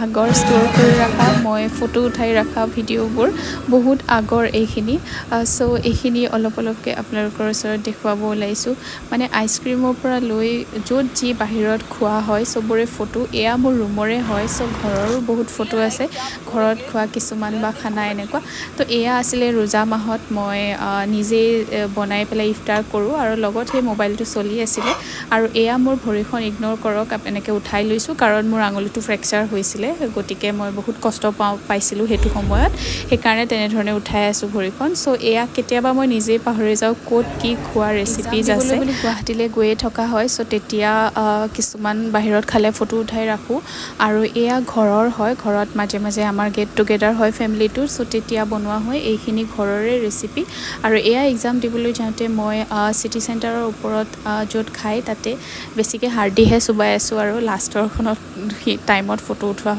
আগৰ ষ্ট'ৰ কৰি ৰখা, মই ফটো উঠাই ৰখা ভিডিঅ'বোৰ বহুত আগৰ এইখিনি। চ' এইখিনি অলপ অলপকৈ আপোনালোকৰ ওচৰত দেখুৱাব ওলাইছোঁ। মানে আইচক্ৰীমৰ পৰা লৈ য'ত যি বাহিৰত খোৱা হয়, চবৰে ফটো। এয়া মোৰ ৰুমৰে হয়। চ' ঘৰৰো বহুত ফটো আছে, ঘৰত খোৱা কিছুমান বা খানা এনেকুৱা। তো এয়া আছিলে ৰোজা মাহত মই নিজেই বনাই পেলাই ইফতাৰ কৰোঁ আৰু লগত সেই মোবাইলটো চলি আছিলে। আৰু এয়া মোৰ ভৰিখন, ইগন'ৰ কৰক, এনেকৈ উঠাই লৈছোঁ কাৰণ মোৰ আঙুলিটো ফ্ৰেকচাৰ হৈছিলে। গতিকে মই বহুত কষ্ট পাইছিলোঁ সেইটো সময়ত, সেইকাৰণে তেনেধৰণে উঠাই আছোঁ ভৰিখন। চ' এয়া কেতিয়াবা মই নিজেই পাহৰি যাওঁ ক'ত কি খোৱা ৰেচিপিজ আছে বুলি। গুৱাহাটীলৈ গৈয়ে থকা হয়, চ' তেতিয়া কিছুমান বাহিৰত খালে ফটো উঠাই ৰাখোঁ। আৰু এয়া ঘৰৰ হয়। ঘৰত মাজে মাজে আমাৰ গেট টুগেডাৰ হয় ফেমিলিটোৰ, চ' তেতিয়া বনোৱা হয়। এইখিনি ঘৰৰে ৰেচিপি। আৰু এয়া এক্সাম দিবলৈ যাওঁতে মই চিটি চেণ্টাৰৰ ওপৰত য'ত খায়, তাতে বেছিকৈ হাৰ্ডিহে চোবাই আছোঁ আৰু লাষ্টৰখনত টাইমত ফটো উঠোৱা।